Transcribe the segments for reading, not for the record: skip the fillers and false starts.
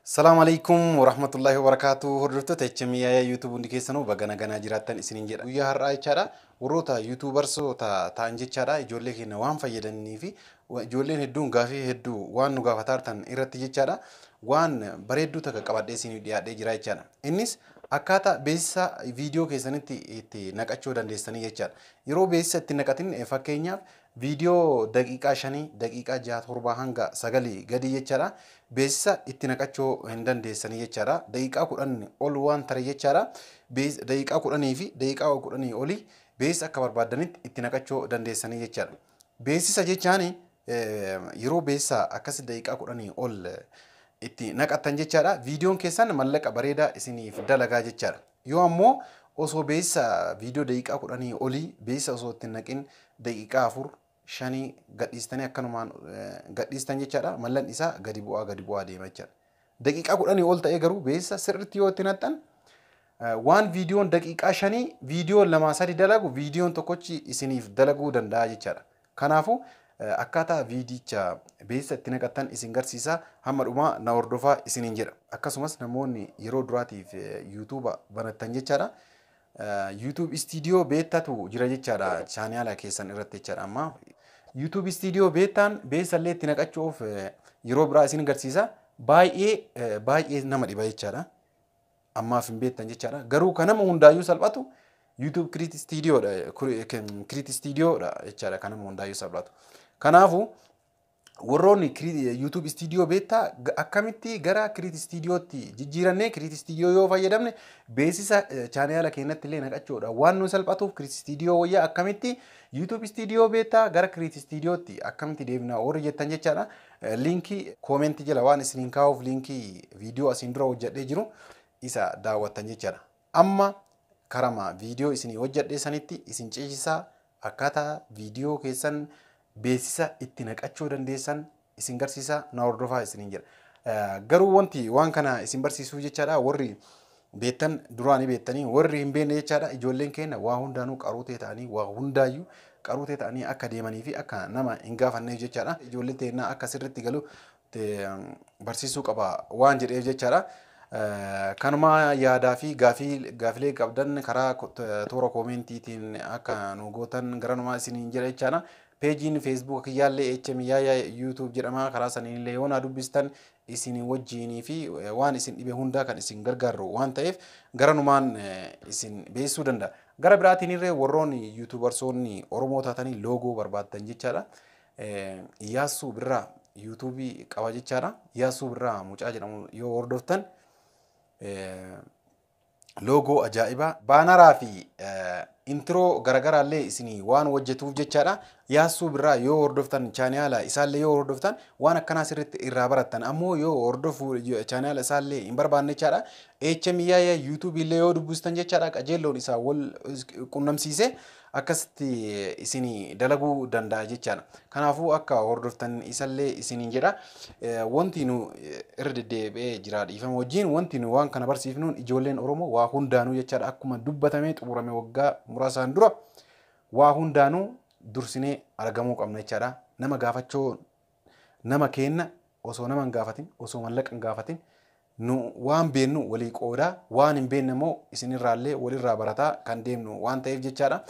Salaamu alaikum warahmatullahi wabarakatuh. Hordoftoota HMIA YouTube hundi keessanuu baga nagaa jiraattan isiniin jedha. Guyyaa har'aa jechaadha warroota YouTubersoota ta'an jechaadha ijoollee keenya waan fayyadanii fi ijoolleen hedduun gaafii hedduu waan nu gaafataa jirtan irratti jechaadha waan bareedduu takka qabadhee isiniif dhiyaadhee jira jechaadha. Innis akkaataa beeksisa viidiyoo keessanitti itti naqachuu dandeessanii jechaadha. Yeroo beeksisa itti naqatin fakkeenyaaf viidiyoo daqiiqaa 5, daqiiqaa 6, 7 hanga 9 gadi jechaadha. Beeksisa itti naqachuu hin dandeessanii jechaadha. Daqiiqaa 10 ol waan tare jechaadha. Daqiiqaa 10 fi daqiiqaa 10 olii beeksisa akka barbaadanitti itti naqachuu dandeessanii jechaadha. Beeksisa jechaan yeroo beeksisa akkas daqiiqaa 10 ol itti naqattan jechaadha. Viidiyoon keessan mallaqa bareedaa isiniif dalagaa jechaadha. Yoo ammoo osoo beeksisa viidiyoo daqiiqaa 10 olii beeksisa osoo itti naqin daqiiqaa 4, 5 gadhiistanii akkanumaan gadhiistan jechaadha. Mallan isaa gadi bu'aa gadi bu'aa deema jechaadha. Daqiiqaa 10 ol ta'ee garuu beeksisa sirriitti yoo itti naqxan waan viidiyoon daqiiqaa 5 viidiyoon 2 3 dalagu viidiyoon tokkochi isiniif dalaguu danda'a jechaadha. Kanaafuu akkaataa viidicha beeksisa itti naqattan isin garsiisa, hamma dhumaa na hordofaa isiniin jedha. Akkasumas namoonni yeroo duraatiif YouTube banattan jechaadha. YouTube Studio beektatu jira jechaadha chaanaala keessan irratti jechaadha. Amma YouTube Studio beektaan beeksisa illee itti naqachuuf yeroo biraa isin garsiisa. Baay'ee baay'ee nama dhiba jechaadha. Ammaaf hin beektan jechaadha. Garuu kan nama hundaayyuu salphatu YouTube Create Studio dha, Create Studio dha jechaadha kan nama hundaayyuu salphatu. Kanaafuu warroonni YouTube Studio beektaa akkamitti gara Create Studiotti jijjiirannee Create Studio yoo fayyadamne beeksisa chaanaala keenyatti illee naqachuudha. Waan nu salphatuuf Create Studio wayyaa akkamitti YouTube Studio beektaa gara Create Studiotti akkamitti deemna warri jettan jechaadha. Liinkii koomentii jala waan isiniin kaa'uuf liinkii viidiyoo asiin dura hojjedhee jiru isa daawwattan jechaadha. Amma karama viidiyoo isinii hojjedhee sanitti isin ceesisaa akkaataa viidiyoo keessan beeksisa itti naqachuu dandeessan isin garsiisa, na hordofaa isiniin jedha. Garuu wanti waan kana isin barsiisuu jechaadha warri beektan duraanii beektanii warri hin beekne jechaadha ijoolleen keenya waa hundaanuu qaruutee ta'anii waa hundaayyuu qaruutee ta'anii akka deemanii fi akka nama hin gaafanneef jechaadha. Ijoolleen teennaa akka sirriitti galu barsiisuu qaba waan jedheef jechaadha. Kanuma yaadaa fi gaafilee qabdan karaa toora koomentiitiin akka nu gootan garanumaa isiniin jedha jechaadha. Peejiin Facebook kiyyaallee HMIA YouTube jedhama. Karaa saniinillee yoo na dubbistan isin wajjiinii fi waan isin dhibe hundaa kan isin gargaaru waan ta'eef garanumaan isin beeksisuu danda'a. Gara biraatiin illee warroonni YouTubersoonni Oromoo taatanii loogoo barbaaddan jechaadha. Iyyaasuu Birraa YouTube qaba jechaadha. Iyyaasuu Birraa mucaa jedhamu yoo hordoftan loogoo ajaa'ibaa baanaraa fi intiroo garaagaraallee isinii waan hojjetuuf jechaadha. Iyyaasuu Birraa yoo hordoftan chaanaala isaallee yoo hordoftan waan akkanaa sirriitti irraa barattan. Ammoo yoo hordofuu chaanaala isaallee hin barbaanne jechaadha. HMIA YouTube illee yoo dubbistan jechaadha qajeelloon isaa wal qunnamsiisee akkasitti isinii dalaguu danda'a jechaadha. Kanaafuu akka hordoftan isallee isiniin jedha. Wanti nu irra deddeebi'ee jira dhiifama wajjin wanti nu waan kana barsiifnuun ijoolleen Oromoo waa hundaanuu jechaadha akkuma dubbatamee xumurame waggaa muraasaan dura waa hundaanuu dursinee argamuu qabna jechaadha. Nama gaafachuu nama kenna osoo nama hin gaafatin osoo mallaqa hin gaafatin nu waan beennu walii qoodaa waan hin beekne immoo isinirraallee walirraa barataa kan deemnu waan ta'eef jechaadha.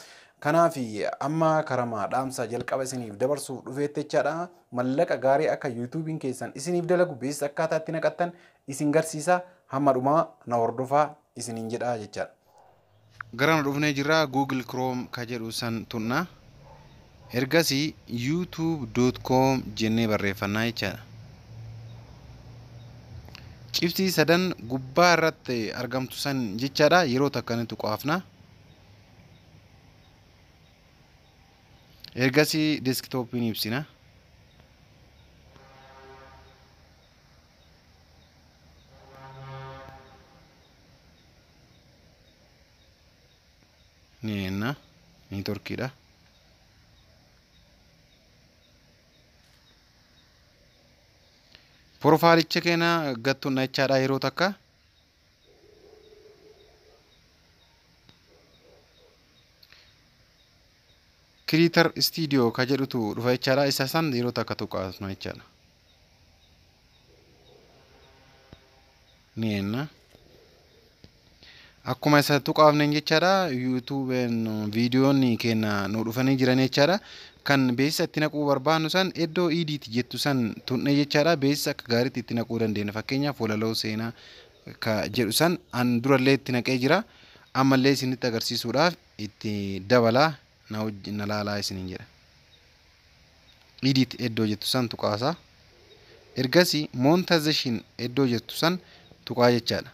Kanaaf amma karama dhaamsa jalqaba isiniif dabarsuuf dhufeetti jechaadha. Mallaqa gaarii akka YouTube'n keessan isiniif dalagu beeksisa akkaataa itti naqattan isin garsiisa, hamma dhumaa na hordofaa isiniin jedha jechaadha. Gara nu dhufnee jirra Google Chrome ka jedhu san tunna. Ergasii youtube.com jennee barreeffannaa jechaadha. Cibsii sadan gubbaa irratti argamtu san jechaadha yeroo takka ni tuqaafna. Ergasii deeskitooppiin ibsina. Ni enna neetworkiidha. Profaalicha keenya gattuun jechaadha yeroo takka. Creator Studio ka jedhutu dhufa jechaadha. Isa san yeroo takka tuqaasna jechaadha. Ni enna. Akkuma isa tuqaafneen jechaadha. YouTubeen viidiyoon keenya nu dhufanii jiran jechaadha. Kan beeksisa itti naquu barbaannu san iddoo edit jettu san tuqne jechaadha. Beeksisa akka gaariitti itti naquu dandeenya. Fakkeenyaaf walaloo seenaa ka jedhu san an durallee itti naqee jira. Ammallee isinitti agarsiisuudhaaf itti dabalaa na laalaa isiniin jedha. Edit iddoo jettu san tuqaasa. Ergasii monetization iddoo jettu san tuqaa jechaadha.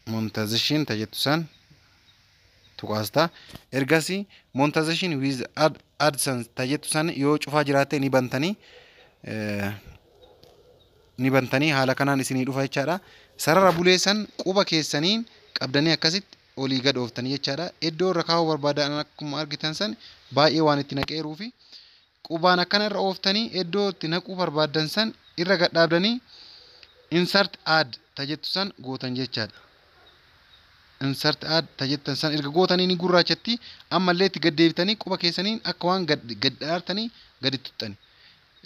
Monetization ta jettu san tuqaasta. Ergasii monetization with AdSense ta jettu san yoo cufaa jiraatte ni bantanii haala kanaan isinii dhufa jechaadha. Sarara bulee san quba keessaniin qabdanii akkasitti olii gad ooftanii jechaadha. Iddoo irra kaa'uu barbaadan akkuma argitan san baay'ee waan itti naqeeruu fi qubaan akkana irra ooftanii iddoo itti naquu barbaadan san irra gad dhaabdanii insert ad ta jettu san gootan jechaadha. Insert ad ta jettan san erga gootanii ni gurraachatti. Ammallee itti gad deebitanii quba keessaniin akka waan gad dhaartanii gadi tuxxani.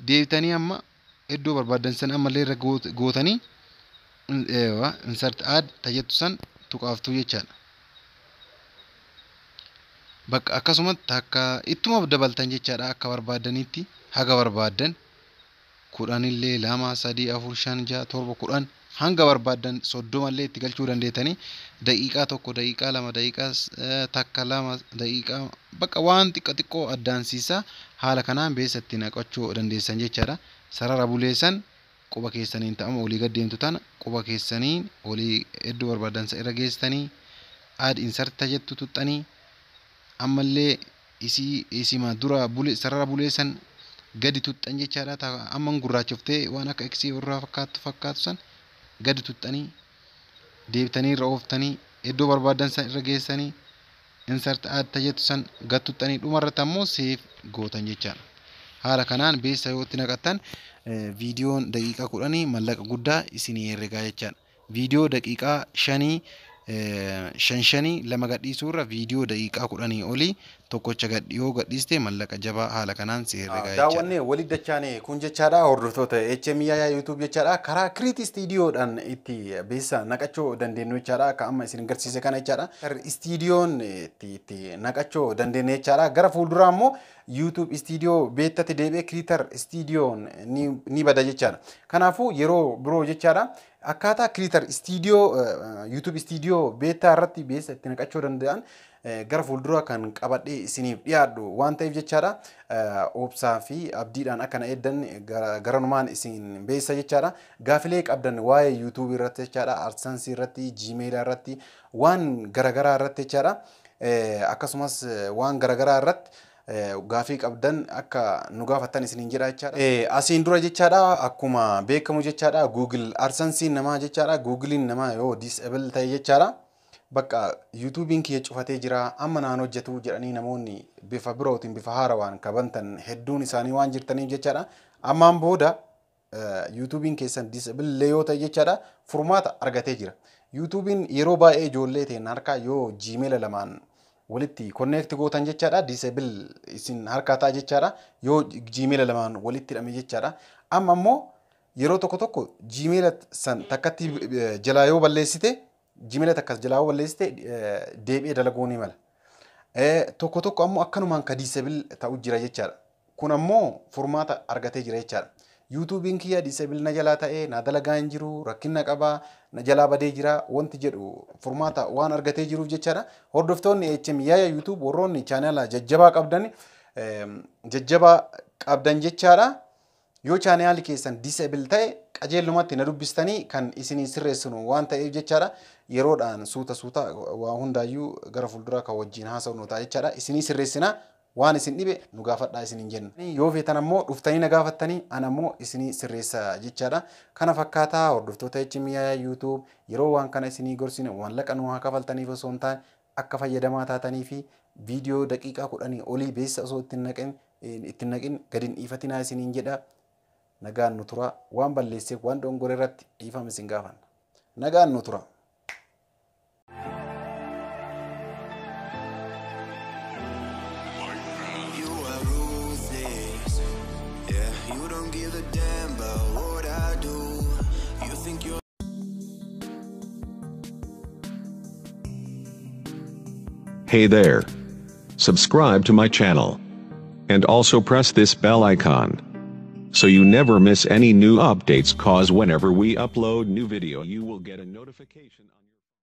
Deebitanii amma iddoo barbaadan san ammallee irra gootanii insert ad ta jettu san tuqaaftuu jechaadha. Bakka akkasumatti akka ittuma dabaltan jechaadha, akka barbaadanitti haga barbaaddan 10llee, 2, 3, 4, 5, 6, 7, 10, hanga barbaaddan 30llee itti galchuu dandeettanii, daqiiqaa 1, daqiiqaa 2, daqiiqaa 1, 2 daqiiqaa, bakka waan xiqqoo xiqqoo addaansiisaa haala kanaan beessa itti naqachuu dandeessan jechaadha. Sarara buleessan quba keessaniin ta'ama olii gad deemtu tana quba keessaniin olii iddoo barbaadan irra geessitanii add insert jettu tuxxanii ammallee isii isima dura bule sarara buleessan gadi tuxxan jechaadha. Amma gurraachoftee waan akka X irraa fakkaattu san gadi tuxxanii deebitanii irra ooftanii iddoo barbaadan san irra geessanii insert add jettu san gad tuxxanii dhumarratti ammoo save gootan jechaadha. Haala kanaan beessa yoo itti naqattan viidiyoon daqiiqaa 10 mallaqa guddaa isinii herregaa jechaadha. Viidiyoo daqiiqaa 5 shan shanii lama gadhiisuu irra viidiyoo daqiiqaa 10 olii tokkocha yoo gadhiiste mallaqa jabaa haala kanaan si herregaa jechaadha. Daawwannee walitti dachaane kun jechaadha, hordoftoota HM Yaayaa YouTube jechaadha, karaa Creator Studioodhaan itti beeksisa naqachuu dandeenyu jechaadha, akka amma isin agarsiise kana jechaadha. Studioon itti naqachuu dandeenya jechaadha. Gara fuulduraa immoo YouTube Studio Betatti deebi'ee Creator Studioon ni bada jechaadha. Kanaafuu yeroo biroo jechaadha, akkaataa Creator Studio YouTube Studio Beta irratti beeksisa itti naqachuu danda'an gara fuuldura kan qabadhee isiniif dhiyaadhu waan ta'eef jechaadha. Obsaa fi abdiidhaan akkana eeddan garanumaan isin beeksisa jechaadha. Gaafilee qabdan waa'ee YouTube irratti jechaadha, AdSense irratti, Gmail irratti, waan garaagaraa irratti jechaadha. Akkasumas waan garaagaraa irratti gaafii qabdan akka nu gaafattan isiniin jedha jechaadha. Asiin dura jechaadha, akkuma beekamu jechaadha, Google AdSense namaa jechaadha, Googlein namaa yoo disable ta'e jechaadha, bakka YouTubein kiyya cufatee jira, amma naan hojjetu jedhanii namoonni bifa birootiin bifa haarawaan kabantan hedduun isaanii waan jirtaniif jechaadha. Ammaan booda YouTubein keessan disable yoo ta'e jechaadha, furmaata argatee jira. YouTubein yeroo baay'ee ijoollee ta'een harkaa yoo Gmail lamaan walitti connect gootan jechaadha, disable isin harkaa ta'a jechaadha, yoo Gmail lamaan walitti hidhame jechaadha. Amma immoo yeroo tokko tokko Gmail san takkatti jalaa yoo balleessite, Gmail takkas jalaa yoo balleessite, deebi'ee dalaguu ni mala. Tokko tokko ammoo akkanumaan ka disable ta'u jira jechaadha. Kun ammoo furmaata argatee jira jechaadha. YouTubein kiyya disable na jalaa ta'ee na dalagaa hin jiru, rakkina qabaa, na jalaa badee jira wanti jedhu furmaata waan argatee jiruuf jechaadha. Hordoftoonni HM Yaaya YouTube, warroonni chaanala jajjabaa qabdan jechaadha. Yoo chaanaalli keessan disable ta'e qajeelumatti na dubbistanii kan isinii sirreessinu waan ta'eef jechaadha. Yeroodhaan suuta suuta waa hundaayyuu gara fuulduraa kan wajjin haasa'u ta'a jechaadha. Isinii sirreessinaa, waan isin dhibe nu gaafadhaa isiniin jenna. Yoo feetan ammoo dhuftanii na gaafattanii an ammoo isinii sirreessa jechaadha. Kana fakkaataa, hordoftoota HM Yaaya YouTube, yeroo waan kana isinii gorsine maallaqa nu haa kafaltaniif osoo hin taane akka fayyadamaa taatanii fi viidiyoo daqiiqaa 10 olii beeksisa osoo ittiin naqin gadi hin dhiifatinaa isiniin jedha. Nagaan nu tura. Waan balleesseef, waan dongore irratti dhiifama isin gaafanna. Nagaan nu tura. You are ruthless. You don't give a damn about what I do. You think you're Hey there. Subscribe to my channel. And also press this bell icon, so you never miss any new updates, cause whenever we upload new video you will get a notification on your